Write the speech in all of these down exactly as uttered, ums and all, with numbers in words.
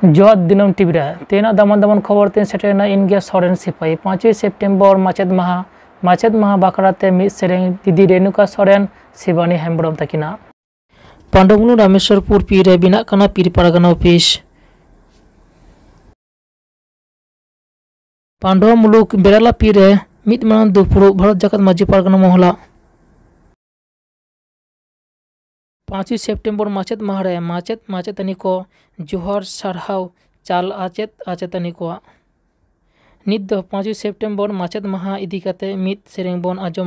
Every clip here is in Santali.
ᱡᱚᱦᱟᱨ ᱫᱤᱱᱟᱹᱢ ᱴᱤᱵᱷᱤ ᱨᱮ ᱛᱮᱦᱮᱧᱟᱜ ᱫᱟᱢᱟᱱ ᱫᱟᱢᱟᱱ ᱠᱷᱚᱵᱚᱨ ᱛᱮᱧ ᱥᱮᱴᱮᱨᱮᱱᱟ᱾ ᱤᱧ ᱜᱮ ᱥᱚᱨᱮᱱ ᱥᱤᱯᱟᱹᱦᱤ᱾ ᱯᱟᱸᱪᱚᱭ ᱥᱮᱯᱴᱮᱢᱵᱚᱨ ᱢᱟᱪᱮᱛ ᱢᱟᱦᱟ, ᱢᱟᱪᱮᱛ ᱢᱟᱦᱟ ᱵᱟᱠᱷᱨᱟ ᱛᱮ ᱢᱤᱫ ᱥᱮᱨᱮᱧ ᱫᱤᱫᱤ ᱨᱮᱱᱩᱠᱟ ᱥᱚᱨᱮᱱ, ᱥᱤᱵᱟᱱᱤ ᱦᱮᱢᱵᱨᱚᱢ ᱛᱟᱹᱠᱤᱱᱟᱜ᱾ ᱯᱟᱱᱰᱩᱣᱟ ᱢᱩᱞᱩᱠ ᱨᱟᱢᱮᱥᱣᱚᱨᱯᱩᱨ ᱯᱤᱲ ᱨᱮ ᱵᱮᱱᱟᱜ ᱠᱟᱱᱟ ᱯᱤᱲ ᱯᱟᱨᱜᱟᱱᱟ ᱚᱯᱷᱤᱥ᱾ ᱯᱟᱱᱰᱩᱣᱟ ᱢᱩᱞᱩᱠ ᱵᱮᱨᱟᱞᱟ ᱯᱤᱲ ᱨᱮ ᱢᱤᱫ ᱢᱟᱨᱟᱝ ᱫᱩᱯᱲᱩᱵ ᱵᱷᱟᱨᱚᱛ ᱡᱟᱠᱟᱛ ᱢᱟᱹᱡᱷᱤ ᱯᱟᱨᱜᱟᱱᱟ ᱢᱚᱦᱚᱞᱟ᱾ ᱯᱟᱸᱪᱚᱭ ᱥᱮᱯᱴᱮᱢᱵᱚᱨ ᱢᱟᱪᱮᱛ ᱢᱟᱦᱟ ᱨᱮ ᱢᱟᱪᱮᱛ ᱢᱟᱪᱮᱛᱟᱹᱱᱤ ᱠᱚ ᱡᱚᱦᱟᱨ ᱥᱟᱨᱦᱟᱣ ᱪᱟᱞ ᱟᱪᱮᱛ ᱟᱪᱮᱛᱟᱹᱱᱤ ᱠᱚᱣᱟᱜ᱾ ᱱᱤᱛ ᱫᱚ ᱯᱟᱸᱪᱚᱭ ᱥᱮᱯᱴᱮᱢᱵᱚᱨ ᱢᱟᱪᱮᱛ ᱢᱟᱦᱟ ᱤᱫᱤ ᱠᱟᱛᱮ ᱢᱤᱫ ᱥᱮᱨᱮᱧ ᱵᱚᱱ ᱟᱸᱡᱚᱢ᱾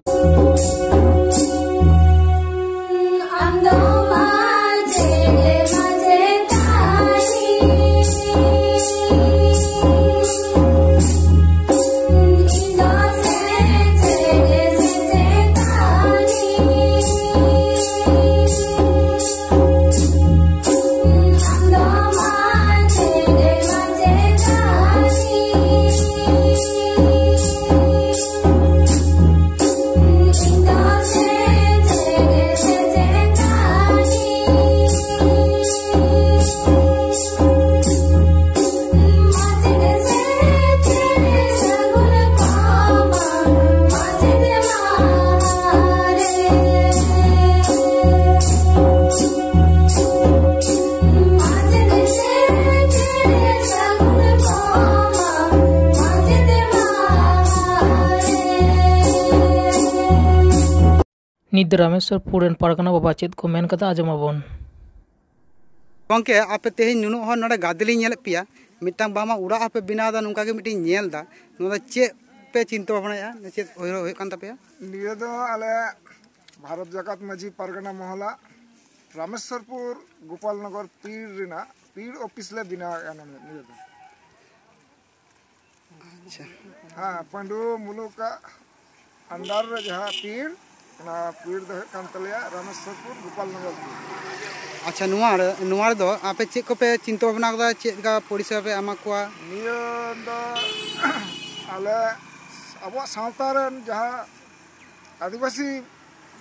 ᱱᱤᱛ ᱫᱚ ᱨᱟᱢᱮᱥᱣᱚᱨᱯᱩᱨ ᱨᱮᱱ ᱯᱟᱨᱜᱟᱱᱟ ᱵᱟᱵᱟ ᱪᱮᱫ ᱠᱚ ᱢᱮᱱ ᱠᱟᱫᱟ, ᱟᱸᱡᱚᱢ ᱟᱵᱚᱱ᱾ ᱜᱚᱝᱠᱮ, ᱟᱯᱮ ᱛᱮᱦᱮᱧ ᱱᱩᱱᱟᱹᱜ ᱦᱚᱲ ᱱᱚᱰᱮ ᱜᱟᱫᱮᱞᱤᱧ ᱧᱮᱞᱮᱫ ᱯᱮᱭᱟ, ᱢᱤᱫᱴᱟᱝ ᱵᱟᱝᱢᱟ ᱚᱲᱟᱜ ᱦᱚᱸᱯᱮ ᱵᱮᱱᱟᱣ ᱮᱫᱟ, ᱱᱚᱝᱠᱟ ᱜᱮ ᱢᱤᱫᱴᱤᱧ ᱧᱮᱞ ᱮᱫᱟ᱾ ᱱᱚᱣᱟ ᱫᱚ ᱪᱮᱫ ᱯᱮ ᱪᱤᱱᱛᱟᱹ ᱵᱷᱟᱵᱽᱱᱟᱭᱮᱫᱼᱟ? ᱪᱮᱫ ᱩᱭᱦᱟᱹᱨ ᱦᱩᱭᱩᱜ ᱠᱟᱱ ᱛᱟᱯᱮᱭᱟ? ᱱᱤᱭᱟᱹ ᱫᱚ ᱟᱞᱮ ᱵᱷᱟᱨᱚᱛ ᱡᱟᱠᱟᱛ ᱢᱟᱹᱡᱷᱤ ᱯᱟᱨᱜᱟᱱᱟ ᱢᱚᱦᱚᱞᱟ ᱨᱟᱢᱮᱥᱣᱚᱨᱯᱩᱨ ᱜᱳᱯᱟᱞᱱᱚᱜᱚᱨ ᱯᱤᱲ ᱨᱮᱱᱟᱜ ᱯᱤᱲ ᱚᱯᱷᱤᱥ ᱞᱮ ᱵᱮᱱᱟᱣᱮᱫᱼᱟ ᱱᱤᱭᱟᱹ ᱫᱚ᱾ ᱟᱪᱪᱷᱟ᱾ ᱦᱮᱸ, ᱯᱟᱺᱰᱩ ᱢᱩᱞᱩᱠᱟᱜ under ᱨᱮ ᱡᱟᱦᱟᱸ ᱯᱤᱲ, ᱚᱱᱟ ᱯᱤᱲ ᱫᱚ ᱦᱩᱭᱩᱜ ᱠᱟᱱ ᱛᱟᱞᱮᱭᱟ ᱨᱟᱢᱮᱥᱣᱚᱨᱯᱩᱨ ᱜᱳᱯᱟᱞᱱᱚᱜᱚᱨ ᱯᱤᱲ᱾ ᱟᱪᱪᱷᱟ, ᱱᱚᱣᱟ ᱨᱮ, ᱱᱚᱣᱟ ᱨᱮᱫᱚ ᱟᱯᱮ ᱪᱮᱫ ᱠᱚᱯᱮ ᱪᱤᱱᱛᱟᱹ ᱵᱷᱟᱵᱽᱱᱟ ᱠᱟᱫᱟ, ᱪᱮᱫ ᱞᱮᱠᱟ ᱯᱚᱨᱤᱥᱮᱵᱟ ᱯᱮ ᱮᱢᱟ ᱠᱚᱣᱟ? ᱱᱤᱭᱟᱹ ᱫᱚ ᱟᱞᱮ ᱟᱵᱚᱣᱟᱜ ᱥᱟᱶᱛᱟ ᱨᱮᱱ ᱡᱟᱦᱟᱸ ᱟᱹᱫᱤᱵᱟᱹᱥᱤ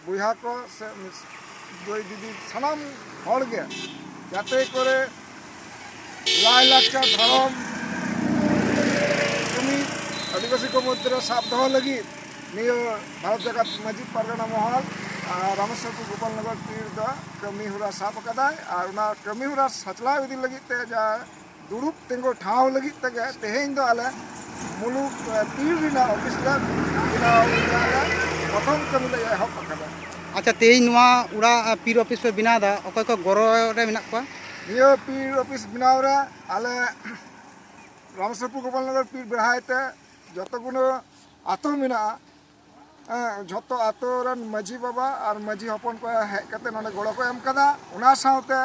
ᱵᱚᱭᱦᱟ ᱠᱚ ᱥᱮ ᱫᱟᱹᱭ ᱫᱤᱫᱤ ᱥᱟᱱᱟᱢ ᱦᱚᱲ ᱜᱮ ᱡᱟᱛᱮ ᱠᱚᱨᱮ ᱞᱟᱭᱼᱞᱟᱠᱪᱟᱨ ᱫᱷᱚᱨᱚᱢ ᱡᱩᱢᱤᱫ ᱟᱹᱫᱤᱵᱟᱹᱥᱤ ᱠᱚ ᱢᱚᱫᱽᱫᱷᱮ ᱨᱮ ᱥᱟᱵ ᱫᱚᱦᱚ ᱞᱟᱹᱜᱤᱫ ᱱᱤᱭᱟᱹ ᱵᱷᱟᱨᱚᱛ ᱡᱟᱠᱟᱛ ᱢᱟᱹᱡᱷᱤ ᱯᱟᱨᱜᱟᱱᱟ ᱢᱚᱦᱚᱞ ᱟᱨ ᱨᱟᱢᱮᱥᱣᱚᱨᱯᱩᱨ ᱜᱳᱯᱟᱞᱱᱚᱜᱚᱨ ᱯᱤᱲ ᱫᱚ ᱠᱟᱹᱢᱤ ᱦᱚᱨᱟ ᱥᱟᱵ ᱟᱠᱟᱫᱟᱭ ᱟᱨ ᱚᱱᱟ ᱠᱟᱹᱢᱤ ᱦᱚᱨᱟ ᱥᱟᱪᱞᱟᱣ ᱤᱫᱤ ᱞᱟᱹᱜᱤᱫ ᱛᱮ ᱡᱟ ᱫᱩᱲᱩᱵ ᱛᱤᱸᱜᱩ ᱴᱷᱟᱶ ᱞᱟᱹᱜᱤᱫ ᱛᱮᱜᱮ ᱛᱮᱦᱮᱧ ᱫᱚ ᱟᱞᱮ ᱢᱩᱞᱩᱠ ᱯᱤᱲ ᱨᱮᱱᱟᱜ ᱚᱯᱷᱤᱥ ᱞᱮ ᱵᱮᱱᱟᱣ ᱟᱠᱟᱫᱟ᱾ ᱯᱨᱚᱛᱷᱚᱢ ᱠᱟᱹᱢᱤ ᱞᱮ ᱮᱦᱚᱵ ᱟᱠᱟᱫᱟ᱾ ᱟᱪᱪᱷᱟ, ᱛᱮᱦᱮᱧ ᱱᱚᱣᱟ ᱚᱲᱟᱜ ᱯᱤᱲ ᱚᱯᱷᱤᱥ ᱯᱮ ᱵᱮᱱᱟᱣ ᱮᱫᱟ, ᱚᱠᱚᱭ ᱠᱚ ᱜᱚᱲᱚ ᱨᱮ ᱢᱮᱱᱟᱜ ᱠᱚᱣᱟ? ᱱᱤᱭᱟᱹ ᱯᱤᱲ ᱚᱯᱷᱤᱥ ᱵᱮᱱᱟᱣ ᱨᱮ ᱟᱞᱮ ᱨᱟᱢᱮᱥᱣᱚᱨᱯᱩᱨ ᱜᱳᱯᱟᱞᱱᱚᱜᱚᱨ ᱯᱤᱲ ᱵᱮᱲᱦᱟᱭ ᱛᱮ ᱡᱚᱛᱚ ᱜᱩᱞᱳ ᱟᱛᱳ ᱢᱮᱱᱟᱜᱼᱟ, ᱦᱮᱸ, ᱡᱷᱚᱛᱚ ᱟᱛᱳ ᱨᱮᱱ ᱢᱟᱹᱡᱷᱤ ᱵᱟᱵᱟ ᱟᱨ ᱢᱟᱹᱡᱷᱤ ᱦᱚᱯᱚᱱ ᱠᱚ ᱦᱮᱡ ᱠᱟᱛᱮ ᱱᱚᱰᱮ ᱜᱚᱲᱚ ᱠᱚ ᱮᱢ ᱠᱟᱫᱟ᱾ ᱚᱱᱟ ᱥᱟᱶᱛᱮ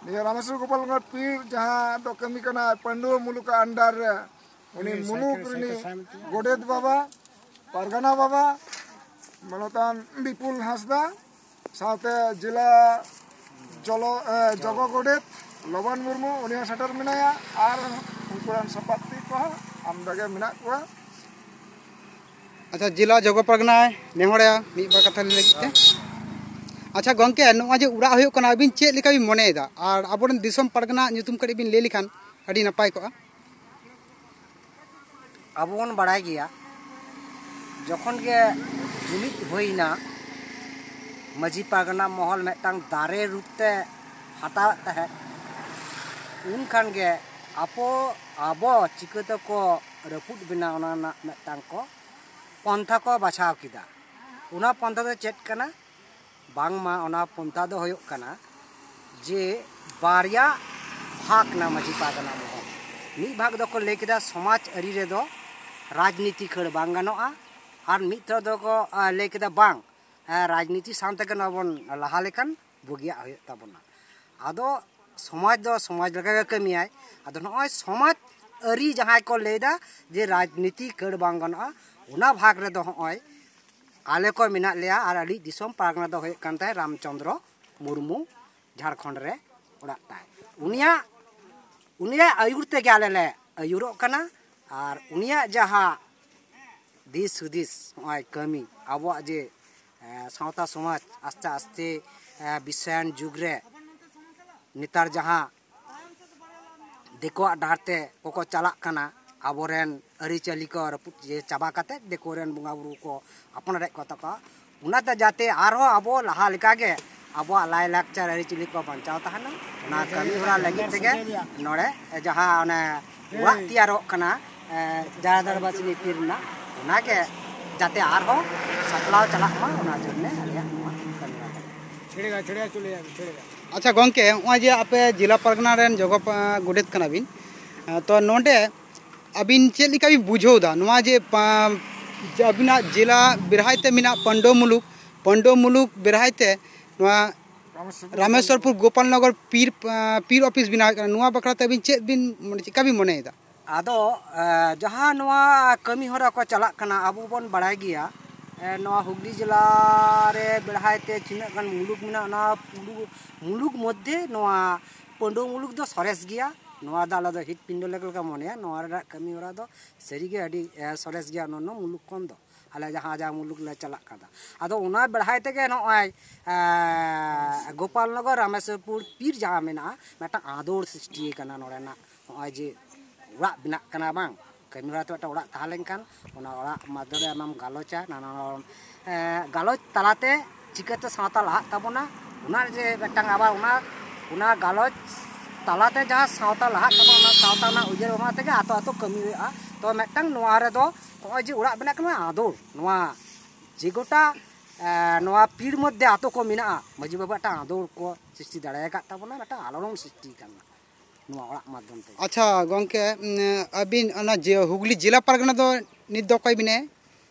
ᱱᱤᱭᱟᱹ ᱨᱟᱢᱮᱥᱣᱚᱨ ᱜᱳᱯᱟᱞᱱᱚᱜᱚᱨ ᱯᱤᱲ ᱡᱟᱦᱟᱸ ᱫᱚ ᱠᱟᱹᱢᱤ ᱠᱟᱱᱟ ᱯᱟᱹᱱᱰᱩᱣᱟᱹ ᱢᱩᱞᱩᱠ ᱟᱱᱰᱟᱨ ᱨᱮ, ᱩᱱᱤ ᱢᱩᱞᱩᱠ ᱨᱤᱱᱤᱡ ᱜᱚᱰᱮᱛ ᱵᱟᱵᱟ, ᱯᱟᱨᱜᱟᱱᱟ ᱵᱟᱵᱟ, ᱢᱟᱱᱚᱛᱟᱱ ᱵᱤᱯᱩᱞ ᱦᱟᱸᱥᱫᱟ, ᱥᱟᱶᱛᱮ ᱡᱮᱞᱟ ᱡᱚᱞᱚ ᱮ, ᱡᱚᱜᱚ ᱜᱚᱰᱮᱛ ᱞᱚᱵᱟᱱ ᱢᱩᱨᱢᱩ, ᱩᱱᱤ ᱦᱚᱸ ᱥᱮᱴᱮᱨ ᱢᱮᱱᱟᱭᱟ, ᱟᱨ ᱩᱱᱠᱩ ᱨᱮᱱ ᱥᱟᱯᱟᱵᱛᱤ ᱠᱚᱦᱚᱸ ᱟᱢᱫᱟ ᱜᱮ ᱢᱮᱱᱟᱜ ᱠᱚᱣᱟ᱾ ᱟᱪᱪᱷᱟ, ᱡᱮᱞᱟ ᱡᱚᱜᱚ ᱯᱟᱨᱜᱟᱱᱟᱭ ᱱᱮᱦᱚᱨᱟ ᱢᱤᱫ ᱵᱟᱨ ᱠᱟᱛᱷᱟ ᱞᱟᱹᱭ ᱞᱟᱹᱜᱤᱫ ᱛᱮ᱾ ᱟᱪᱪᱷᱟ ᱜᱚᱢᱠᱮ, ᱱᱚᱜᱼᱚᱭ ᱡᱮ ᱚᱲᱟᱜ ᱦᱩᱭᱩᱜ ᱠᱟᱱᱟ, ᱟᱹᱵᱤᱱ ᱪᱮᱫ ᱞᱮᱠᱟ ᱵᱤᱱ ᱢᱚᱱᱮᱭᱮᱫᱟ? ᱟᱨ ᱟᱵᱚᱨᱮᱱ ᱫᱤᱥᱚᱢ ᱯᱟᱨᱜᱟᱱᱟ ᱧᱩᱛᱩᱢ ᱠᱟᱹᱴᱤᱡ ᱵᱤᱱ ᱞᱟᱹᱭ ᱞᱮᱠᱷᱟᱱ ᱟᱹᱰᱤ ᱱᱟᱯᱟᱭ ᱠᱚᱜᱼᱟ᱾ ᱟᱵᱚ ᱵᱚᱱ ᱵᱟᱲᱟᱭ ᱜᱮᱭᱟ, ᱡᱚᱠᱷᱚᱱ ᱜᱮ ᱡᱩᱢᱤᱫ ᱦᱩᱭᱱᱟ, ᱢᱟᱹᱡᱷᱤ ᱯᱟᱨᱜᱟᱱᱟ ᱢᱚᱦᱚᱞ ᱢᱤᱫᱴᱟᱝ ᱫᱟᱨᱮ ᱨᱩᱯ ᱛᱮ ᱦᱟᱛᱟᱣᱮᱫ ᱛᱟᱦᱮᱸᱫ, ᱩᱱ ᱠᱷᱟᱱ ᱜᱮ ᱟᱵᱚ, ᱟᱵᱚ ᱪᱤᱠᱟᱹ ᱛᱮᱠᱚ ᱨᱟᱹᱯᱩᱫ ᱵᱮᱱᱟ, ᱚᱱᱟ ᱨᱮᱱᱟᱜ ᱢᱤᱫᱴᱟᱝ ᱠᱚ ᱯᱚᱱᱛᱷᱟ ᱠᱚ ᱵᱟᱪᱷᱟᱣ ᱠᱮᱫᱟ᱾ ᱚᱱᱟ ᱯᱚᱱᱛᱷᱟ ᱫᱚ ᱪᱮᱫ ᱠᱟᱱᱟ? ᱵᱟᱝᱢᱟ ᱚᱱᱟ ᱯᱚᱱᱛᱷᱟ ᱫᱚ ᱦᱩᱭᱩᱜ ᱠᱟᱱᱟ ᱡᱮ ᱵᱟᱨᱭᱟ ᱵᱷᱟᱜᱽ ᱱᱟ ᱢᱟᱹᱡᱷᱤ ᱯᱟᱨᱜᱟᱱᱟ ᱢᱚᱦᱚᱞ᱾ ᱢᱤᱫ ᱵᱷᱟᱜᱽ ᱫᱚᱠᱚ ᱞᱟᱹᱭ ᱠᱮᱫᱟ ᱥᱚᱢᱟᱡᱽ ᱟᱹᱨᱤ ᱨᱮᱫᱚ ᱨᱟᱡᱽᱱᱤᱛᱤ ᱠᱷᱟᱹᱲ ᱵᱟᱝ ᱜᱟᱱᱚᱜᱼᱟ, ᱟᱨ ᱢᱤᱫ ᱛᱚᱨᱚᱯ ᱫᱚᱠᱚ ᱟ, ᱞᱟᱹᱭ ᱠᱮᱫᱟ ᱵᱟᱝ, ᱟ, ᱨᱟᱡᱽᱱᱤᱛᱤ ᱥᱟᱶ ᱛᱮᱜᱮ ᱱᱚᱣᱟ ᱵᱚᱱ ᱞᱟᱦᱟ ᱞᱮᱠᱷᱟᱱ ᱵᱩᱜᱤᱭᱟᱜ ᱦᱩᱭᱩᱜ ᱛᱟᱵᱚᱱᱟ᱾ ᱟᱫᱚ ᱥᱚᱢᱟᱡᱽ ᱫᱚ ᱥᱚᱢᱟᱡᱽ ᱞᱮᱠᱟ ᱜᱮ ᱠᱟᱹᱢᱤᱭᱟᱭ᱾ ᱟᱫᱚ ᱱᱚᱜᱼᱚᱭ ᱥᱚᱢᱟᱡᱽ ᱟᱹᱨᱤ ᱡᱟᱦᱟᱸᱭ ᱠᱚ ᱞᱟᱹᱭᱫᱟ ᱡᱮ ᱨᱟᱡᱽᱱᱤᱛᱤ ᱠᱷᱟᱹᱲ ᱵᱟᱝ ᱜᱟᱱᱚᱜᱼᱟ, ᱚᱱᱟ ᱵᱷᱟᱜᱽ ᱨᱮᱫᱚ ᱦᱚᱸᱜᱼᱚᱭ ᱟᱞᱮ ᱠᱚ ᱢᱮᱱᱟᱜ ᱞᱮᱭᱟ᱾ ᱟᱨ ᱟᱹᱞᱤᱡ ᱫᱤᱥᱚᱢ ᱯᱟᱨᱜᱟᱱᱟ ᱫᱚ ᱦᱩᱭᱩᱜ ᱠᱟᱱ ᱛᱟᱭ ᱨᱟᱢᱪᱚᱸᱫᱽᱨᱚ ᱢᱩᱨᱢᱩ, ᱡᱷᱟᱲᱠᱷᱚᱸᱰ ᱨᱮ ᱚᱲᱟᱜ ᱛᱟᱭ᱾ ᱩᱱᱤᱭᱟᱜ, ᱩᱱᱤᱭᱟᱜ ᱟᱹᱭᱩᱨ ᱛᱮᱜᱮ ᱟᱞᱮ ᱞᱮ ᱟᱹᱭᱩᱨᱚᱜ ᱠᱟᱱᱟ᱾ ᱟᱨ ᱩᱱᱤᱭᱟᱜ ᱡᱟᱦᱟᱸ ᱫᱤᱥ ᱦᱩᱫᱤᱥ, ᱱᱚᱜᱼᱚᱭ ᱠᱟᱹᱢᱤ, ᱟᱵᱚᱣᱟᱜ ᱡᱮ ᱮ, ᱥᱟᱶᱛᱟ ᱥᱚᱢᱟᱡᱽ ᱟᱥᱛᱮ ᱟᱥᱛᱮ ᱮ, ᱵᱤᱥᱥᱟᱭᱟᱱ ᱡᱩᱜᱽ ᱨᱮ ᱱᱮᱛᱟᱨ ᱡᱟᱦᱟᱸ ᱫᱤᱠᱩᱣᱟᱜ ᱰᱟᱦᱟᱨ ᱛᱮ ᱠᱚᱠᱚ ᱪᱟᱞᱟᱜ ᱠᱟᱱᱟ, ᱟᱵᱚᱨᱮᱱ ᱟᱹᱨᱤᱪᱟᱹᱞᱤ ᱠᱚ ᱨᱟᱹᱯᱩᱫ ᱤᱭᱟᱹ ᱪᱟᱵᱟ ᱠᱟᱛᱮ ᱫᱤᱠᱩ ᱨᱮᱱ ᱵᱚᱸᱜᱟ ᱵᱩᱨᱩ ᱠᱚ ᱟᱯᱱᱟᱨᱮᱫ ᱠᱚ ᱛᱟᱠᱚᱣᱟ᱾ ᱚᱱᱟᱛᱮ ᱡᱟᱛᱮ ᱟᱨᱦᱚᱸ ᱟᱵᱚ ᱞᱟᱦᱟ ᱞᱮᱠᱟᱜᱮ ᱟᱵᱚᱣᱟᱜ ᱞᱟᱭᱼᱞᱟᱠᱪᱟᱨ ᱟᱹᱨᱤᱪᱟᱹᱞᱤ ᱠᱚ ᱵᱟᱧᱪᱟᱣ ᱛᱟᱦᱮᱱᱟ, ᱚᱱᱟ ᱠᱟᱹᱢᱤ ᱦᱚᱨᱟ ᱞᱟᱹᱜᱤᱫ ᱛᱮᱜᱮ ᱱᱚᱰᱮ ᱡᱟᱦᱟᱸ ᱚᱱᱮ ᱚᱲᱟᱜ ᱛᱮᱭᱟᱨᱚᱜ ᱠᱟᱱᱟ, ᱮ, ᱡᱟᱦᱮᱨ ᱫᱚᱨᱵᱟᱨ ᱥᱤᱢᱤ ᱯᱤᱨ ᱨᱮᱱᱟᱜ, ᱚᱱᱟᱜᱮ ᱡᱟᱛᱮ ᱟᱨᱦᱚᱸ ᱥᱟᱯᱲᱟᱣ ᱪᱟᱞᱟᱜ ᱢᱟ, ᱚᱱᱟ ᱡᱚᱱᱱᱮ ᱟᱞᱮᱭᱟᱜ ᱱᱚᱣᱟ ᱠᱟᱹᱢᱤ ᱦᱚᱨᱟ ᱠᱟᱱᱟ᱾ ᱪᱷᱮᱲᱮᱜᱟ, ᱪᱷᱮᱲᱮᱜᱟ ᱪᱚᱞᱮ ᱡᱟᱱᱮ, ᱪᱷᱮᱲᱮᱜᱟ᱾ ᱟᱪᱪᱷᱟ ᱜᱚᱢᱠᱮ, ᱱᱚᱜᱼᱚᱭ ᱡᱮ ᱟᱯᱮ ᱡᱮᱞᱟ ᱯᱟᱨᱜᱟᱱᱟ ᱨᱮᱱ ᱡᱚᱜᱚ ᱯᱟ-, ᱜᱚᱰᱮᱛ ᱠᱟᱱᱟ ᱵᱤᱱ, ᱮ, ᱛᱚ ᱱᱚᱰᱮ ᱟᱹᱵᱤᱱ ᱪᱮᱫ ᱞᱮᱠᱟ ᱵᱤᱱ ᱵᱩᱡᱷᱟᱹᱣ ᱮᱫᱟ ᱱᱚᱣᱟ ᱡᱮ ᱯᱟ-, ᱡᱮ ᱟᱹᱵᱤᱱᱟᱜ ᱡᱮᱞᱟ ᱵᱮᱲᱦᱟᱭ ᱛᱮ ᱢᱮᱱᱟᱜ ᱯᱟᱹᱱᱰᱩ ᱢᱩᱞᱩᱠ, ᱯᱟᱹᱱᱰᱩ ᱢᱩᱞᱩᱠ ᱵᱮᱲᱦᱟᱭ ᱛᱮ ᱱᱚᱣᱟ ᱨᱟᱢᱮᱥᱣᱚᱨᱯᱩᱨ ᱜᱳᱯᱟᱞᱱᱚᱜᱚᱨ ᱯᱤᱨ, ᱯᱤᱨ ᱚᱯᱷᱤᱥ ᱵᱮᱱᱟᱣ ᱦᱩᱭᱩᱜ ᱠᱟᱱᱟ, ᱱᱚᱣᱟ ᱵᱟᱠᱷᱨᱟ ᱛᱮ ᱟᱹᱵᱤᱱ ᱪᱮᱫ ᱵᱤᱱ, ᱢᱟᱱᱮ, ᱪᱮᱫᱠᱟ ᱵᱤᱱ ᱢᱚᱱᱮᱭᱮᱫᱟ? ᱟᱫᱚ, ᱮ, ᱡᱟᱦᱟᱸ ᱱᱚᱣᱟ ᱠᱟᱹᱢᱤ ᱦᱚᱨᱟ ᱠᱚ ᱪᱟᱞᱟᱜ ᱠᱟᱱᱟ, ᱟᱵᱚ ᱵᱚᱱ ᱵᱟᱲᱟᱭ ᱜᱮᱭᱟ, ᱮ, ᱱᱚᱣᱟ ᱦᱩᱜᱽᱞᱤ ᱡᱮᱞᱟ ᱨᱮ ᱵᱮᱲᱦᱟᱭ ᱛᱮ ᱛᱤᱱᱟᱹᱜ ᱜᱟᱱ ᱢᱩᱞᱩᱠ ᱢᱮᱱᱟᱜᱼᱟ, ᱚᱱᱟ ᱢᱩᱞᱩᱠ, ᱢᱩᱞᱩᱠ ᱢᱚᱫᱽᱫᱷᱮ ᱱᱚᱣᱟ ᱯᱟᱹᱱᱰᱩ ᱢᱩᱞᱩᱠ ᱫᱚ ᱥᱚᱨᱮᱥ ᱜᱮᱭᱟ᱾ ᱱᱚᱣᱟ ᱫᱚ ᱟᱞᱮ ᱫᱚ ᱦᱤᱛ ᱯᱤᱸᱰᱟᱹ ᱞᱮᱠᱟ ᱞᱮ ᱢᱚᱱᱮᱭᱟ᱾ ᱱᱚᱣᱟ ᱨᱮᱱᱟᱜ ᱠᱟᱹᱢᱤ ᱦᱚᱨᱟ ᱫᱚ ᱥᱟᱹᱨᱤᱜᱮ ᱟᱹᱰᱤ, ᱮ, ᱥᱚᱨᱮᱥ ᱜᱮᱭᱟ ᱚᱱᱟᱱᱚ ᱢᱩᱞᱩᱠ ᱠᱷᱚᱱ ᱫᱚ᱾ ᱟᱞᱮ ᱡᱟᱦᱟᱸ ᱡᱟᱦᱟᱸ ᱢᱩᱞᱩᱠ ᱞᱮ ᱪᱟᱞᱟᱜ ᱠᱟᱱᱟ, ᱟᱫᱚ ᱚᱱᱟ ᱵᱮᱲᱦᱟᱭ ᱛᱮᱜᱮ ᱱᱚᱜᱼᱚᱭ, ᱮ, ᱜᱳᱯᱟᱞᱱᱚᱜᱚᱨ ᱨᱟᱢᱮᱥᱣᱚᱨᱯᱩᱨ ᱯᱤᱨ ᱡᱟᱦᱟᱸ ᱢᱮᱱᱟᱜᱼᱟ, ᱢᱤᱫᱴᱟᱝ ᱟᱸᱫᱳᱲ ᱥᱨᱤᱥᱴᱤ ᱟᱠᱟᱱᱟ ᱱᱚᱰᱮᱱᱟᱜ᱾ ᱱᱚᱜᱼᱚᱭ ᱡᱮ ᱚᱲᱟᱜ ᱵᱮᱱᱟᱜ ᱠᱟᱱᱟ ᱵᱟᱝ, ᱠᱟᱹᱢᱤ ᱦᱚᱨᱟ ᱛᱮ ᱢᱤᱫᱴᱟᱝ ᱚᱲᱟᱜ ᱛᱟᱦᱮᱸ ᱞᱮᱱᱠᱷᱟᱱ ᱚᱱᱟ ᱚᱲᱟᱜ ᱢᱟᱫᱽᱫᱷᱚᱢ ᱨᱮ ᱟᱢᱮᱢ ᱜᱟᱞᱚᱪᱟ, ᱱᱟᱱᱟ ᱨᱚᱠᱚᱢ, ᱮ, ᱜᱟᱞᱚᱪ ᱛᱟᱞᱟᱛᱮ ᱪᱤᱠᱟᱹᱛᱮ ᱥᱟᱶᱛᱟ ᱞᱟᱦᱟᱜ ᱛᱟᱵᱚᱱᱟ, ᱚᱱᱟ ᱡᱮ ᱢᱤᱫᱴᱟᱝ ᱟᱵᱟᱨ ᱚᱱᱟ, ᱚᱱᱟ ᱜᱟᱞᱚᱪ ᱛᱟᱞᱟᱛᱮ ᱡᱟᱦᱟᱸ ᱥᱟᱶᱛᱟ ᱞᱟᱦᱟᱜ ᱛᱟᱵᱚᱱᱟ, ᱚᱱᱟ ᱥᱟᱶᱛᱟ ᱨᱮᱱᱟᱜ ᱩᱭᱦᱟᱹᱨ ᱵᱷᱟᱵᱽᱱᱟ ᱛᱮᱜᱮ ᱟᱛᱳ ᱟᱛᱳ ᱠᱟᱹᱢᱤ ᱦᱩᱭᱩᱜᱼᱟ᱾ ᱛᱚ ᱢᱤᱫᱴᱟᱝ ᱱᱚᱣᱟ ᱨᱮᱫᱚ ᱱᱚᱜᱼᱚᱭ ᱡᱮ ᱚᱲᱟᱜ ᱵᱮᱱᱟᱜ ᱠᱟᱱᱟ, ᱟᱫᱚ ᱱᱚᱣᱟ ᱡᱮ ᱜᱚᱴᱟ, ᱮ, ᱱᱚᱣᱟ ᱯᱤᱲ ᱢᱚᱫᱽᱫᱷᱮ ᱟᱛᱳ ᱠᱚ ᱢᱮᱱᱟᱜᱼᱟ, ᱢᱟᱹᱡᱷᱤ ᱵᱟᱵᱟ ᱢᱤᱫᱴᱟᱝ ᱟᱸᱫᱳᱲ ᱠᱚ ᱥᱨᱤᱥᱴᱤ ᱫᱟᱲᱮ ᱟᱠᱟᱫ ᱛᱟᱵᱚᱱᱟ, ᱢᱤᱫᱴᱟᱝ ᱟᱞᱚᱲᱚᱱ ᱥᱨᱤᱥᱴᱤ ᱠᱟᱱᱟ ᱱᱚᱣᱟ ᱚᱲᱟᱜ ᱢᱟᱫᱽᱫᱷᱚᱢ ᱛᱮ᱾ ᱟᱪᱪᱷᱟ ᱜᱚᱢᱠᱮ, ᱩᱢ, ᱟᱹᱵᱤᱱ ᱚᱱᱟ ᱡᱮ ᱦᱩᱜᱽᱞᱤ ᱡᱮᱞᱟ ᱯᱟᱨᱜᱟᱱᱟ ᱫᱚ ᱱᱤᱛ ᱫᱚ ᱚᱠᱚᱭ ᱵᱤᱱ ᱦᱮᱡ?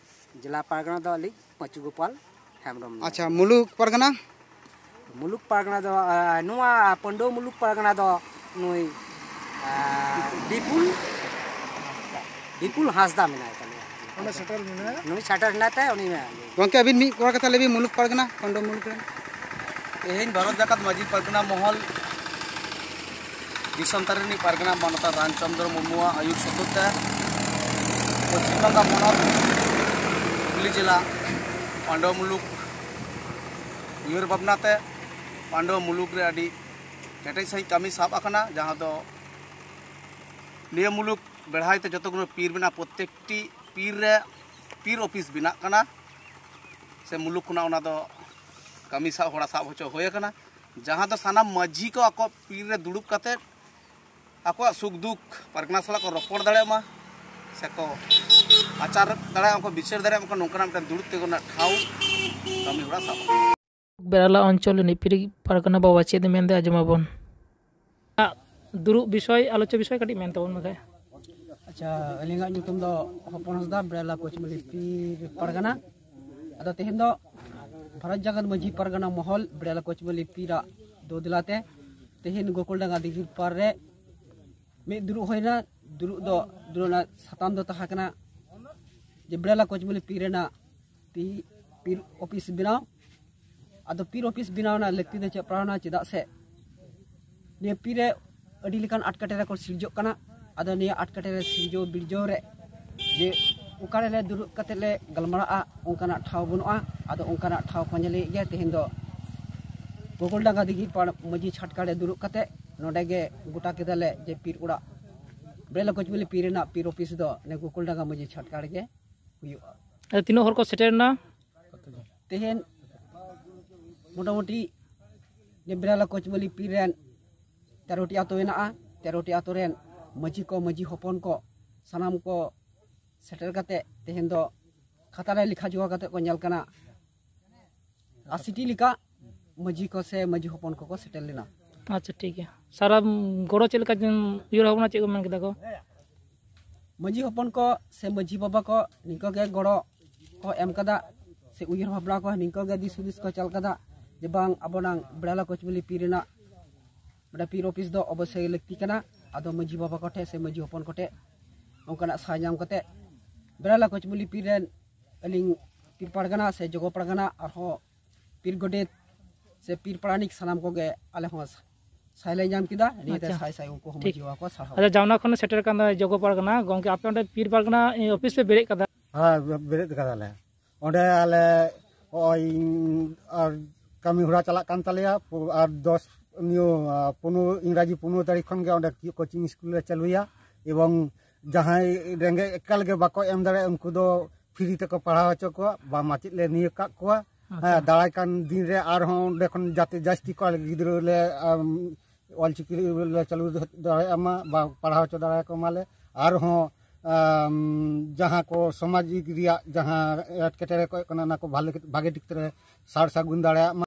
ᱡᱮᱞᱟ ᱯᱟᱨᱜᱟᱱᱟ ᱫᱚ ᱟᱹᱞᱤᱧ ᱯᱟᱹᱪᱩ ᱜᱳᱯᱟᱞ ᱦᱮᱢᱵᱨᱚᱢ᱾ ᱟᱪᱪᱷᱟ, ᱢᱩᱞᱩᱠ ᱯᱟᱨᱜᱟᱱᱟ? ᱢᱩᱞᱩᱠ ᱯᱟᱨᱜᱟᱱᱟ ᱫᱚ, ᱮ, ᱱᱚᱣᱟ ᱯᱟᱹᱱᱰᱩ ᱢᱩᱞᱩᱠ ᱯᱟᱨᱜᱟᱱᱟ ᱫᱚ ᱱᱩᱭ, ᱮ, ᱵᱤᱯᱩᱞ, ᱵᱤᱯᱩᱞ ᱦᱟᱸᱥᱫᱟ ᱢᱮᱱᱟᱭ ᱛᱟᱞᱮᱭᱟ᱾ ᱚᱸᱰᱮ ᱥᱮᱴᱮᱨ ᱢᱮᱱᱟᱭᱟ᱾ ᱱᱩᱭ ᱥᱮᱴᱮᱨ ᱦᱮᱱᱟᱭ ᱛᱮ ᱩᱱᱤ ᱢᱮᱱᱟᱭ᱾ ᱜᱚᱢᱠᱮ, ᱟᱹᱵᱤᱱ ᱢᱤᱫ ᱵᱟᱨ ᱠᱟᱛᱷᱟ ᱞᱟᱹᱭ ᱵᱤᱱ ᱢᱩᱞᱩᱠ ᱯᱟᱨᱜᱟᱱᱟ, ᱯᱟᱹᱱᱰᱩ ᱢᱩᱞᱩᱠ ᱨᱮᱱ᱾ ᱛᱮᱦᱮᱧ ᱵᱷᱟᱨᱚᱛ ᱡᱟᱠᱟᱛ ᱢᱟᱹᱡᱷᱤ ᱯᱟᱨᱜᱟᱱᱟ ᱢᱚᱦᱚᱞ ᱫᱤᱥᱚᱢ ᱛᱟᱹᱨᱤ ᱨᱤᱱᱤᱡ ᱯᱟᱨᱜᱟᱱᱟ ᱢᱟᱱᱚᱛᱟᱱ ᱨᱟᱢᱪᱚᱸᱫᱽᱨᱚ ᱢᱩᱨᱢᱩᱣᱟᱜ ᱟᱹᱭᱩᱨ ᱥᱚᱛᱚᱛ ᱛᱮ ᱯᱚᱪᱷᱤᱢ ᱵᱟᱝᱜᱟ ᱯᱚᱱᱚᱛ ᱦᱩᱜᱽᱞᱤ ᱡᱮᱞᱟ ᱯᱟᱹᱱᱰᱩ ᱢᱩᱞᱩᱠ ᱩᱭᱦᱟᱹᱨ ᱵᱷᱟᱵᱽᱱᱟ ᱛᱮ ᱯᱟᱹᱱᱰᱩ ᱢᱩᱞᱩᱠ ᱨᱮ ᱟᱹᱰᱤ ᱠᱮᱴᱮᱡ ᱥᱟᱺᱦᱤᱡ ᱠᱟᱹᱢᱤ ᱥᱟᱵ ᱟᱠᱟᱱᱟ, ᱡᱟᱦᱟᱸ ᱫᱚ ᱱᱤᱭᱟᱹ ᱢᱩᱞᱩᱠ ᱵᱮᱲᱦᱟᱭ ᱛᱮ ᱡᱚᱛᱚ ᱜᱩᱞᱳ ᱯᱤᱨ ᱢᱮᱱᱟᱜᱼᱟ, ᱯᱨᱚᱛᱮᱠᱴᱤ ᱯᱤᱨ ᱨᱮ ᱯᱤᱨ ᱚᱯᱷᱤᱥ ᱵᱮᱱᱟᱜ ᱠᱟᱱᱟ, ᱥᱮ ᱢᱩᱞᱩᱠ ᱠᱷᱚᱱᱟᱜ ᱚᱱᱟ ᱫᱚ ᱠᱟᱹᱢᱤ ᱥᱟᱵ, ᱦᱚᱲᱟᱜ ᱥᱟᱵ ᱦᱚᱪᱚ ᱦᱩᱭ ᱟᱠᱟᱱᱟ, ᱡᱟᱦᱟᱸ ᱫᱚ ᱥᱟᱱᱟᱢ ᱢᱟᱹᱡᱷᱤ ᱠᱚ ᱟᱠᱚ ᱯᱤᱨ ᱨᱮ ᱫᱩᱲᱩᱵ ᱠᱟᱛᱮ ᱟᱠᱚᱣᱟᱜ ᱥᱩᱠ ᱫᱩᱠ ᱯᱟᱨᱜᱟᱱᱟ ᱥᱟᱞᱟᱜ ᱠᱚ ᱨᱚᱯᱚᱲ ᱫᱟᱲᱮᱭᱟᱜ ᱢᱟ, ᱥᱮᱠᱚ ᱟᱪᱟᱨ ᱫᱟᱲᱮᱭᱟᱜ ᱢᱟ, ᱠᱚ ᱵᱤᱪᱟᱹᱨ ᱫᱟᱲᱮᱭᱟᱜ ᱢᱟ, ᱱᱚᱝᱠᱟᱱᱟᱜ ᱢᱤᱫᱴᱟᱝ ᱫᱩᱲᱩᱵ ᱛᱤᱸᱜᱩ ᱨᱮᱱᱟᱜ ᱴᱷᱟᱶ ᱠᱟᱹᱢᱤ ᱦᱚᱨᱟ ᱥᱟᱵ᱾ ᱵᱮᱨᱟᱞᱟ ᱚᱧᱪᱚᱞ ᱨᱤᱱᱤᱡ ᱯᱤᱨᱤᱡ ᱯᱟᱨᱜᱟᱱᱟ ᱵᱟᱵᱟ ᱪᱮᱫ ᱮ ᱢᱮᱱᱫᱟ, ᱟᱸᱡᱚᱢᱟᱵᱚᱱ᱾ ᱫᱩᱲᱩᱵ ᱵᱤᱥᱚᱭ, ᱟᱞᱳᱪᱚ ᱵᱤᱥᱚᱭ ᱠᱟᱹᱴᱤᱡ ᱢᱮᱱ ᱛᱟᱵᱚᱱ ᱢᱮ ᱠᱷᱟᱡ᱾ ᱟᱪᱪᱷᱟ, ᱟᱹᱞᱤᱧᱟᱜ ᱧᱩᱛᱩᱢ ᱫᱚ ᱦᱚᱯᱚᱱ ᱦᱟᱸᱥᱫᱟ, ᱵᱮᱲᱟᱞᱟ ᱠᱚᱪᱢᱟᱹᱞᱤ ᱯᱤᱨ ᱯᱟᱨᱜᱟᱱᱟ᱾ ᱟᱫᱚ ᱛᱮᱦᱮᱧ ᱫᱚ ᱵᱷᱟᱨᱚᱛ ᱡᱟᱠᱟᱛ ᱢᱟᱹᱡᱷᱤ ᱯᱟᱨᱜᱟᱱᱟ ᱢᱚᱦᱚᱞ ᱵᱮᱲᱟᱞᱟ ᱠᱚᱪᱢᱟᱹᱞᱤ ᱯᱤᱨᱟᱜ ᱫᱚ ᱫᱮᱞᱟᱛᱮ ᱛᱮᱦᱮᱧ ᱜᱳᱠᱩᱞᱰᱟᱸᱜᱟ ᱫᱤᱜᱷᱤᱨ ᱯᱟᱨ ᱨᱮ ᱢᱤᱫ ᱫᱩᱲᱩᱵ ᱦᱩᱭᱱᱟ᱾ ᱫᱩᱲᱩᱵ ᱫᱚ, ᱫᱩᱲᱩᱵ ᱨᱮᱱᱟᱜ ᱥᱟᱛᱟᱢ ᱫᱚ ᱛᱟᱦᱮᱸ ᱠᱟᱱᱟ ᱡᱮ ᱵᱮᱲᱟᱞᱟ ᱠᱚᱪᱢᱟᱹᱞᱤ ᱯᱤᱨ ᱨᱮᱱᱟᱜ ᱛᱤ ᱯᱤᱨ ᱚᱯᱷᱤᱥ ᱵᱮᱱᱟᱣ᱾ ᱟᱫᱚ ᱯᱤᱨ ᱚᱯᱷᱤᱥ ᱵᱮᱱᱟᱣ ᱨᱮᱱᱟᱜ ᱞᱟᱹᱠᱛᱤ ᱫᱚ ᱪᱮᱫ ᱯᱟᱲᱟᱣᱱᱟ? ᱪᱮᱫᱟᱜ ᱥᱮ ᱱᱤᱭᱟᱹ ᱯᱤᱨ ᱨᱮ ᱟᱹᱰᱤ ᱞᱮᱠᱟᱱ ᱟᱴᱠᱮᱴᱚᱬᱮ ᱠᱚ ᱥᱤᱨᱡᱟᱹᱜ ᱠᱟᱱᱟ᱾ ᱟᱫᱚ ᱱᱤᱭᱟᱹ ᱟᱴᱠᱮᱴᱚᱬᱮ ᱥᱤᱨᱡᱟᱹᱣ ᱵᱤᱨᱡᱟᱹᱣ ᱨᱮ ᱡᱮ ᱚᱠᱟᱨᱮ ᱞᱮ ᱫᱩᱲᱩᱵ ᱠᱟᱛᱮ ᱞᱮ ᱜᱟᱞᱢᱟᱨᱟᱜᱼᱟ, ᱚᱱᱠᱟᱱᱟᱜ ᱴᱷᱟᱶ ᱵᱟᱹᱱᱩᱜᱼᱟ᱾ ᱟᱫᱚ ᱚᱱᱠᱟᱱᱟᱜ ᱴᱷᱟᱶ ᱯᱟᱸᱡᱟ ᱞᱟᱹᱜᱤᱫ ᱜᱮ ᱛᱮᱦᱮᱧ ᱫᱚ ᱜᱳᱠᱩᱞᱰᱟᱸᱜᱟ ᱫᱤᱜᱷᱤ ᱯᱟᱲ ᱢᱟᱹᱡᱷᱤ ᱪᱷᱟᱴᱠᱟ ᱨᱮ ᱫᱩᱲᱩᱵ ᱠᱟᱛᱮ ᱱᱚᱰᱮ ᱜᱮ ᱜᱚᱴᱟ ᱠᱮᱫᱟᱞᱮ ᱡᱮ ᱯᱤᱨ ᱚᱲᱟᱜ, ᱵᱮᱲᱟᱞᱟ ᱠᱚᱪᱢᱟᱹᱞᱤ ᱯᱤᱨ ᱨᱮᱱᱟᱜ ᱯᱤᱨ ᱚᱯᱷᱤᱥ ᱫᱚ ᱱᱤᱭᱟᱹ ᱜᱳᱠᱩᱞᱰᱟᱸᱜᱟ ᱢᱟᱹᱡᱷᱤ ᱪᱷᱟᱴᱠᱟ ᱨᱮᱜᱮ ᱦᱩᱭᱩᱜᱼᱟ᱾ ᱟᱨ ᱛᱤᱱᱟᱹᱜ ᱦᱚᱲ ᱠᱚ ᱥᱮᱴᱮᱨ ᱮᱱᱟ? ᱛᱮᱦᱮᱧ ᱢᱚᱴᱟᱢᱩᱴᱤ ᱱᱤᱭᱟᱹ ᱵᱮᱲᱟᱞᱟ ᱠᱚᱪᱢᱟᱹᱞᱤ ᱯᱤᱨ ᱨᱮᱱ ᱛᱮᱨᱚᱴᱤ ᱟᱛᱳ ᱢᱮᱱᱟᱜᱼᱟ᱾ ᱛᱮᱨᱚᱴᱤ ᱟᱛᱳ ᱨᱮᱱ ᱢᱟᱹᱡᱷᱤ ᱠᱚ, ᱢᱟᱹᱡᱷᱤ ᱦᱚᱯᱚᱱ ᱠᱚ, ᱥᱟᱱᱟᱢ ᱠᱚ ᱥᱮᱴᱮᱨ ᱠᱟᱛᱮ ᱛᱮᱦᱮᱧ ᱫᱚ ᱠᱷᱟᱛᱟ ᱨᱮ ᱞᱮᱠᱷᱟ ᱡᱚᱠᱷᱟ ᱠᱟᱛᱮ ᱠᱚ ᱧᱮᱞ ᱠᱟᱱᱟ ᱟᱥᱤᱴᱤ ᱞᱮᱠᱟ ᱢᱟᱹᱡᱷᱤ ᱠᱚ ᱥᱮ ᱢᱟᱹᱡᱷᱤ ᱦᱚᱯᱚᱱ ᱠᱚᱠᱚ ᱥᱮᱴᱮᱨ ᱞᱮᱱᱟ᱾ ᱟᱪᱪᱷᱟ, ᱴᱷᱤᱠ ᱜᱮᱭᱟ᱾ ᱥᱟᱨᱟ ᱜᱚᱲᱚ ᱪᱮᱫ ᱞᱮᱠᱟ ᱩᱭᱦᱟᱹᱨ ᱵᱷᱟᱵᱽᱱᱟ ᱪᱮᱫ ᱠᱚ ᱢᱮᱱ ᱠᱮᱫᱟ ᱠᱚ? ᱢᱟᱹᱡᱷᱤ ᱦᱚᱯᱚᱱ ᱠᱚ ᱥᱮ ᱢᱟᱹᱡᱷᱤ ᱵᱟᱵᱟ ᱠᱚ ᱱᱤᱝᱠᱟᱹ ᱜᱮ ᱜᱚᱲᱚ ᱠᱚ ᱮᱢ ᱠᱟᱫᱟ, ᱥᱮ ᱩᱭᱦᱟᱹᱨ ᱵᱷᱟᱵᱽᱱᱟ ᱠᱚ ᱱᱤᱝᱠᱟᱹ ᱜᱮ ᱫᱤᱥ ᱦᱩᱫᱤᱥ ᱠᱚ ᱪᱟᱞ ᱠᱟᱫᱟ ᱡᱮ ᱵᱟᱝ, ᱟᱵᱚᱱᱟᱝ ᱵᱮᱲᱟᱞᱟ ᱠᱚᱪᱢᱟᱹᱞᱤ ᱯᱤᱨ ᱨᱮᱱᱟᱜ ᱢᱤᱫᱴᱟᱝ ᱯᱤᱨ ᱚᱯᱷᱤᱥ ᱫᱚ ᱚᱵᱚᱥᱥᱳᱭ ᱞᱟᱹᱠᱛᱤ ᱠᱟᱱᱟ᱾ ᱟᱫᱚ ᱢᱟᱹᱡᱷᱤ ᱵᱟᱵᱟ ᱠᱚᱴᱷᱮᱱ ᱥᱮ ᱢᱟᱹᱡᱷᱤ ᱦᱚᱯᱚᱱ ᱠᱚᱴᱷᱮᱱ ᱚᱱᱠᱟᱱᱟᱜ ᱥᱟᱭ ᱧᱟᱢ ᱠᱟᱛᱮ ᱵᱮᱲᱟᱞᱟ ᱠᱚᱪᱢᱟᱹᱞᱤ ᱯᱤᱨ ᱨᱮᱱ ᱟᱹᱞᱤᱧ ᱯᱤᱨ ᱯᱟᱨᱜᱟᱱᱟ ᱥᱮ ᱡᱚᱜᱚ ᱯᱟᱨᱜᱟᱱᱟ ᱟᱨᱦᱚᱸ ᱯᱤᱨ ᱜᱚᱰᱮᱛ ᱥᱮ ᱯᱤᱨ ᱯᱟᱨᱟᱱᱤᱠ ᱥᱟᱱᱟᱢ ᱠᱚᱜᱮ ᱟᱞᱮ ᱦᱚᱸ ᱥᱟᱭ ᱞᱮ ᱧᱟᱢ ᱠᱮᱫᱟ᱾ ᱱᱤᱭᱟᱹᱛᱮ ᱟᱪᱪᱷᱟ᱾ ᱥᱟᱭ ᱥᱟᱭ ᱩᱱᱠᱩ ᱦᱚᱸ ᱴᱷᱤᱠ᱾ ᱢᱟᱹᱡᱷᱤ ᱵᱟᱵᱟ ᱠᱚ ᱥᱟᱨᱦᱟᱣ᱾ ᱟᱪᱪᱷᱟ, ᱡᱟᱢᱱᱟ ᱠᱷᱚᱱ ᱥᱮᱴᱮᱨ ᱠᱟᱱ ᱫᱚ ᱡᱚᱜᱚ ᱯᱟᱨᱜᱟᱱᱟ ᱜᱚᱝᱠᱮ, ᱟᱯᱮ ᱚᱸᱰᱮ ᱯᱤᱨ ᱯᱟᱨᱜᱟᱱᱟ, ᱮ, ᱚᱯᱷᱤᱥ ᱯᱮ ᱵᱮᱨᱮᱫ ᱠᱟᱫᱟ? ᱦᱮᱸ, ᱵᱮᱨᱮᱫ ᱠᱟᱫᱟᱞᱮ᱾ ᱚᱸᱰᱮ ᱟᱞᱮ ᱱᱚᱜᱼᱚᱭ ᱟᱨ ᱠᱟᱹᱢᱤ ᱦᱚᱨᱟ ᱪᱟᱞᱟᱜ ᱠᱟᱱ ᱛᱟᱞᱮᱭᱟ᱾ ᱯᱩ-, ᱟᱨ ᱫᱚᱥ, ᱱᱤᱭᱟᱹ, ᱟ, ᱯᱚᱱᱨᱚ, ᱤᱝᱨᱟᱡᱤ ᱯᱚᱱᱨᱚ ᱛᱟᱹᱨᱤᱠᱷ ᱠᱷᱚᱱ ᱜᱮ ᱚᱸᱰᱮ ᱠᱳᱪᱤᱝ ᱥᱠᱩᱞ ᱞᱮ ᱪᱟᱹᱞᱩᱭᱟ᱾ ᱮᱵᱚᱝ ᱡᱟᱦᱟᱸᱭ ᱨᱮᱸᱜᱮᱡ ᱮᱠᱟᱞ ᱜᱮ ᱵᱟᱠᱚ ᱮᱢ ᱫᱟᱲᱮᱭᱟᱜᱼᱟ, ᱩᱱᱠᱩ ᱫᱚ ᱯᱷᱨᱤ ᱛᱮᱠᱚ ᱯᱟᱲᱦᱟᱣ ᱦᱚᱪᱚ ᱠᱚᱣᱟ, ᱵᱟ ᱢᱟᱪᱮᱫ ᱞᱮ ᱱᱤᱭᱳᱜᱽ ᱠᱟᱜ ᱠᱚᱣᱟ᱾ ᱟᱪᱪᱷᱟ᱾ ᱦᱮᱸ, ᱫᱟᱨᱟᱭ ᱠᱟᱱ ᱫᱤᱱ ᱨᱮ ᱟᱨᱦᱚᱸ ᱚᱸᱰᱮ ᱠᱷᱚᱱ ᱡᱟᱛᱮ ᱡᱟᱹᱥᱛᱤ ᱠᱚ ᱜᱤᱫᱽᱨᱟᱹ ᱞᱮ, ᱟᱢ, ᱚᱞᱪᱤᱠᱤ ᱞᱮ ᱪᱟᱹᱞᱩ ᱫᱟᱲᱮᱭᱟᱜ ᱢᱟ, ᱵᱟ ᱯᱟᱲᱦᱟᱣ ᱦᱚᱪᱚ ᱫᱟᱲᱮᱭᱟᱠᱚ ᱢᱟᱞᱮ᱾ ᱟᱨᱦᱚᱸ, ᱟᱢ, ᱡᱟᱦᱟᱸ ᱠᱚ ᱥᱟᱢᱟᱡᱤᱠ ᱨᱮᱭᱟᱜ ᱡᱟᱦᱟᱸ ᱮᱴᱠᱮᱴᱚᱬᱮ ᱠᱚ ᱦᱩᱭᱩᱜ ᱠᱟᱱᱟ, ᱚᱱᱟ ᱠᱚ ᱵᱷᱟᱞᱮ, ᱵᱷᱟᱜᱮ ᱴᱷᱤᱠ ᱛᱮᱞᱮ ᱥᱟᱨ ᱥᱟᱹᱜᱩᱱ ᱫᱟᱲᱮᱭᱟᱜ ᱢᱟ᱾